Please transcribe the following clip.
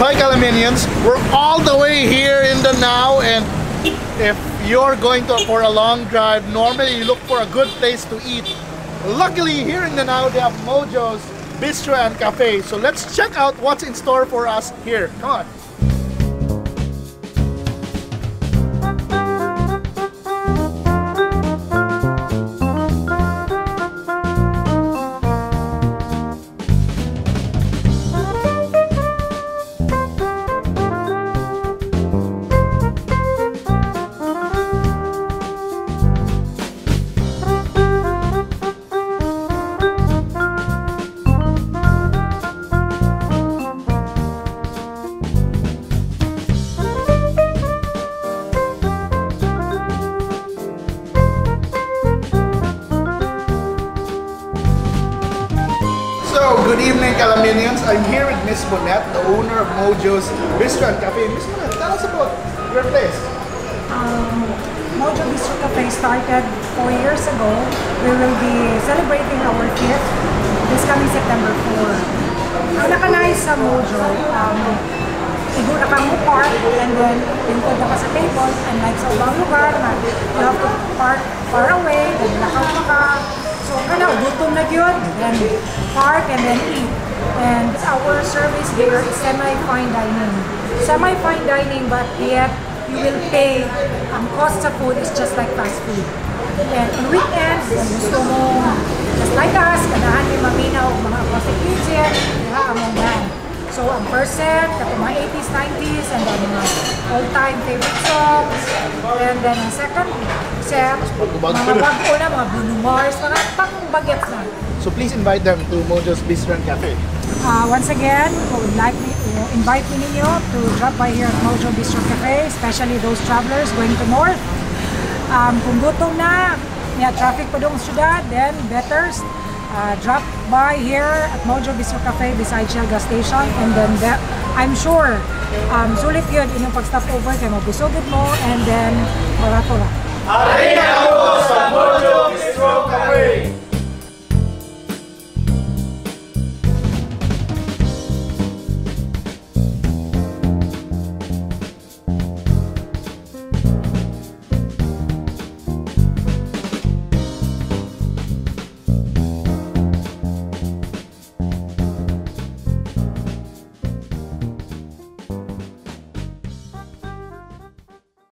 Hi, Calamianians! We're all the way here in Danao, and if you're going to for a long drive, normally you look for a good place to eat. Luckily, here in Danao, they have Mojo's Bistro and Cafe. So let's check out what's in store for us here. Come on. So, good evening, Calamianians. I'm here with Miss Bonette, the owner of Mojo's Bistro and Cafe. Miss Bonette, tell us about your place. Mojo Bistro Cafe started 4 years ago. We will be celebrating our fifth this coming September 4. Ang naka-nice sa Mojo, igo na kang mo park and then lingkod na ka sa table, unlike sa ubang lugar na you have to park far away, then lakaw pa ka. So kana, gutom na gyud, then park and then eat. And our service here is semi-fine dining. Semi-fine dining, but yet you will pay, ang cost sa food is just like fast food. And on weekends, kung gusto mo, just like us, ganahan mi maminaw og mga acoustic music, diha among band. So, ang first set, katong mga 80s, 90s, and then mga all-time favorite songs. And then, ang second set, Bago-bago mga na. Bago na, mga Bruno Mars, mga pang bagets na. So please invite them to Mojo's Bistro and Cafe. Once again, I would like me, invite me ninyo to drop by here at Mojo Bistro Cafe, especially those travelers going to North. Kung gutom na, yeah, traffic pa dong syudad, then better drop by here at Mojo Bistro Cafe beside Shell gas station, and then I'm sure sulit yun inyong pag-stop over kay mabusog mo and then marato ra. Arena!